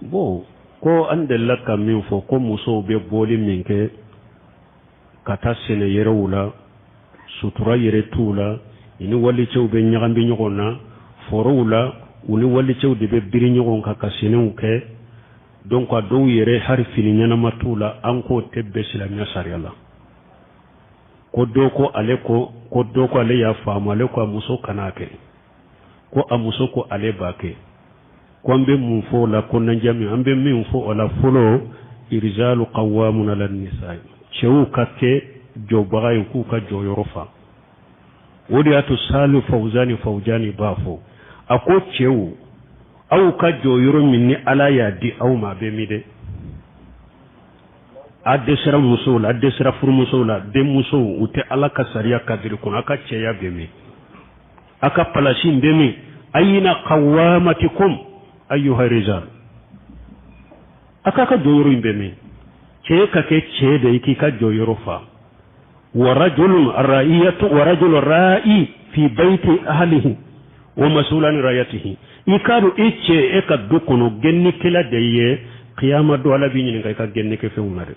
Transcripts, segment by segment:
Bon, ko an delila ka min fɔ ko musow bɛ bɔli min kɛ ka taa sɛnɛ yɛrɛw la, sutura yɛrɛ t'u la, u ni walicɛw bɛ ɲagami ɲɔgɔn na forow la, u ni walicɛw de bɛ biri ɲɔgɔn kan ka sɛnɛw kɛ. Donc a dɔw yɛrɛ hali fini ɲɛnama t'u la. An k'o tɛ bɛn silamɛya sariya la. Ko dɔ ko ale ko ko dɔ ko ale y'a faamu, ale ko a muso kan'a kɛ, ko a muso ko ale b'a kɛ. Ko an bɛ mun fɔ o la? Ko nanjami, an bɛ min fɔ o la fɔlɔ, irijalu qawwamuna ala nisa, cɛw ka kɛ jɔbaga ye, k'u ka jɔyɔrɔ fa. O de y'a to Salu Fawzani Fawjani b'a fɔ, a ko cɛw, aw ka jɔyɔrɔ min ni Ala y'a di aw ma, a bɛ min dɛ? A dɛsɛra musow la, a dɛsɛra furumusow la, denmusow, u tɛ Ala ka sariya kadiri kɔnɔ. A ka cɛya bɛ min? A ka palasi bɛ min? Ayina qawwamatikum ayyuha rijal? A k'a ka jɔyɔrɔ in bɛ min? Cɛ ka kɛ cɛ de ye, k'i ka jɔyɔrɔ fa. Wa rajulun ra'iyatu wa rajulun ra'i fi bayti ahlihi wa mas'ulan ra'iyatihi. I k'a dɔn, e cɛ, e ka du kɔnɔ gɛnnikɛla de ye. Kiyama don, Ala b'i ɲininka i ka gɛnnikɛfɛnw na dɛ.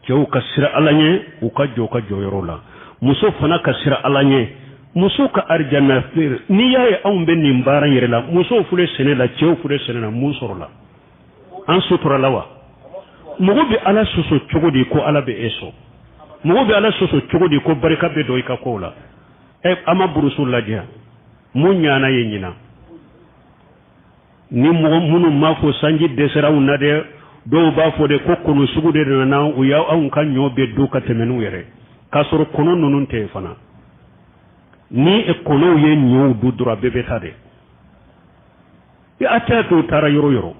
Cɛw ka sira Ala ɲɛ, u ka jɔ u ka jɔyɔrɔ la. Muso fana ka sira Ala ɲɛ, muso ka arijana feere. N'i y'a ye anw bɛ nin baara yɛrɛ la, musow filɛ sɛnɛ la, cɛw filɛ sɛnɛ la, mun sɔrɔla? An suturala wa? Mɔgɔ bɛ Ala sɔsɔ cogo di ko Ala bɛ e sɔn? Mɔgɔ bɛ Ala sɔsɔ cogo di ko barika bɛ don i ka kow la? Ɛ, an ma burusu lajɛ, mun ɲana ye ɲinan? Ni mɔgɔ minnu m'a fɔ sanji dɛsɛra anw na dɛ, dɔw b'a fɔ de ko kɔnɔ sugu de nana, u y'anw ka ɲɔ bɛɛ dun ka tɛmɛ n'u yɛrɛ, k'a sɔrɔ kɔnɔ ninnu tɛ yen fana. Ni kɔnɔw ye ɲɔw dun dɔrɔn, a bɛɛ bɛ taa dɛ. A tɛ to taara yɔrɔ yɔrɔ.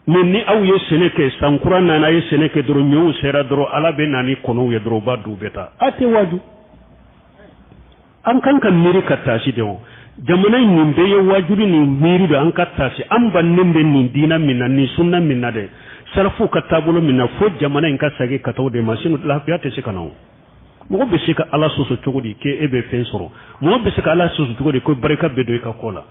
Mais ni aw ye sɛnɛ kɛ, san kura nana, a ye sɛnɛ kɛ dɔrɔn, ɲɔw sera dɔrɔn, Ala bɛ na ni kɔnɔw ye dɔrɔn, u b'a dun, u bɛ taa. A tɛ waaju. An kan ka miiri ka taasi de. O jamana in, nin bɛɛ ye waajuli ni miiri don. An ka taasi, an bannen bɛ nin diina min na, nin sunna min na dɛ, salafuw ka taabolo min na, fo jamana in ka segin ka taa o de ma, sinon lafiya tɛ se ka na. O mɔgɔ bɛ se ka Ala sɔsɔ cogo di k'e bɛ fɛn sɔrɔ? Mɔgɔ bɛ se ka Ala sɔsɔ cogo di ko barika bɛ don i ka ko la?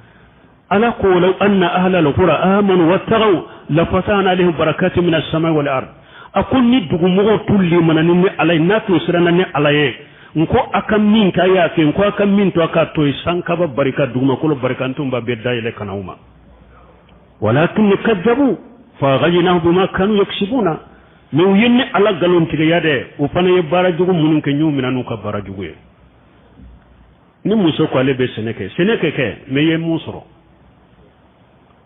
Ala ko law anna ahla alqura amanu wattaqaw lafatahna alayhim barakati min as-samai wal ard. A ko ni dugumɔgɔw tun limana ni Ala ye, n'a tun siranna ni Ala ye, n ko a ka min kɛ, a y'a kɛ, n ko a ka min to, a k'a to yen, sankaba barika, dugumakolo barika, n tun b'a bɛɛ dayɛlɛ ka na u ma. Walakin kadzabu fa akhadnahum bima kanu yaksibuna. Mais u ye ni Ala nkalontigiya dɛ, o fana ye baara jugu minnu kɛ, n y'u minɛ n'u ka baara jugu ye. Ni muso ko ale bɛ sɛnɛ kɛ, sɛnɛ kɛ kɛ, mais i ye mun sɔrɔ?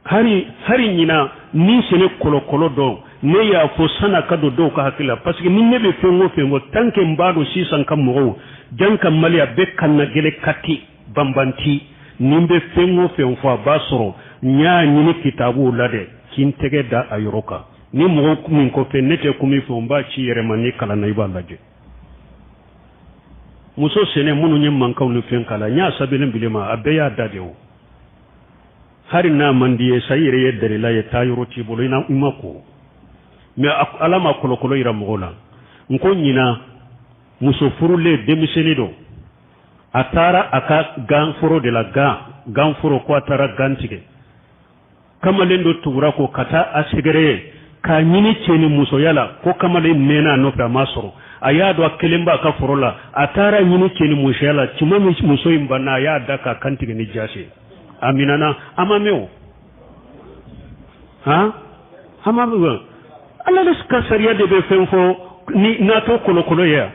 Hari hari ɲina ni sɛnɛ kɔlɔkɔlɔ dɔn, ne y'a fɔ san'a ka don dɔw ka hakili la, parce que ni ne bɛ fɛn o fɛn fɔ, tant que n b'a dɔn sisan ka mɔgɔw jan ka mali a bɛ kannagɛlɛ kati banbanti, ni n bɛ fɛn o fɛn fɔ, a b'a sɔrɔ n y'a ɲini kitabuw la dɛ, k'i n tɛgɛ da a yɔrɔ kan. Ni mɔgɔ min ko fɛn ne tɛ kun min fɔ, n b'a ci yɛrɛ ma. Ni kalanna, i b'a lajɛ. Muso sɛnɛ minnu ye mankanw ni fɛn k'a la, n y'a sɛbɛnnen bilen ma, a bɛɛ y'a da de. O hari n'a man di ye sa, i yɛrɛ ye dalila ye, taa yɔrɔ t'i bolo, i ma ko. Mais Ala ma kɔlɔkɔlɔ yira mɔgɔw la. N ko ɲina muso furulen denmisɛnnin don, a taara a ka ganforo de la, ganforo, ko a taara gan tigɛ. Kamalen dɔ tugura ko ka taa a sɛgɛrɛ ye k'a ɲini cɛ ni musoya la. Ko kamalen mɛnna a nɔfɛ, a ma sɔrɔ. A y'a dɔn a kelen b'a ka foro la, a taara ɲini cɛ ni musoya la. Tuma min muso in banna, a y'a da k'a kantigɛ ni jasi. A minɛna, a ma mɛn o. Han, a ma mɛn o. Ala de ka sariya de bɛ fɛn fɔ ni n'a to kolokolo ye yan,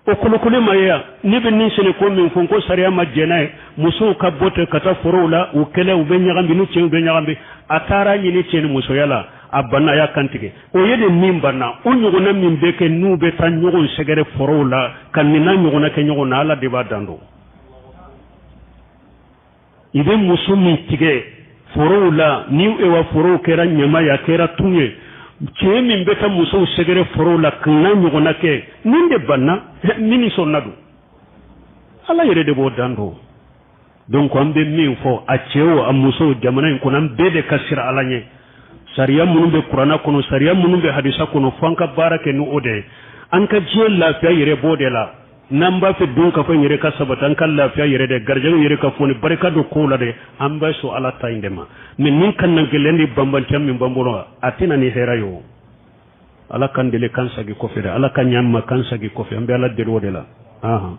o kolokolo ma ye yan. Ne bɛ nin sɛnɛ ko min fɔ, ko sariya ma jɛn n'a ye, musow ka bɔ ten ka taa forow la, u kɛlɛ, u bɛ ɲagami ni cɛw bɛ ɲagami. A taara ɲini cɛ ni musoya la, a banna, a y'a kantigɛ. O ye de min banna, o ɲɔgɔnna min bɛ kɛ, n'u bɛ taa ɲɔgɔn sɛgɛrɛ forow la ka nin n'a ɲɔgɔnna kɛ ɲɔgɔn na, Ala de b'a dan dɔn. I bɛ muso min tigɛ forow la, ni wa forow kɛra ɲama ye, a kɛra tun ye, cɛ min bɛ taa musow sɛgɛrɛ forow la ka n'a ɲɔgɔnna kɛ, nin de banna, min sɔnna don, Ala yɛrɛ de b'o dan dɔn. Donc an bɛ min fɔ, a cɛ o, a musow, jamana in kɔnɔ, an bɛɛ de ka sira Ala ɲɛ. Sariya minnu bɛ kuranna kɔnɔ, sariya minnu bɛ hadisa kɔnɔ, fo an ka baara kɛ ni o de ye. An ka diɲɛ lafiya yɛrɛ b'o de la. N'an b'a fɛ dunkafa in yɛrɛ ka sabati, an ka lafiya yɛrɛ dɛ, garijɛgɛw yɛrɛ ka foni, barika don kow la dɛ, an bɛ sɔn Ala ta in de ma. Mais nin kannagɛlɛn ni banbanciya min b'an bolo, a tɛna ni hɛrɛ ye. O Ala k'an deli k'an sagi kɔfɛ dɛ, Ala ka ɲɛ an ma k'an sagi kɔfɛ. An bɛ Ala deli o de la. Ahan.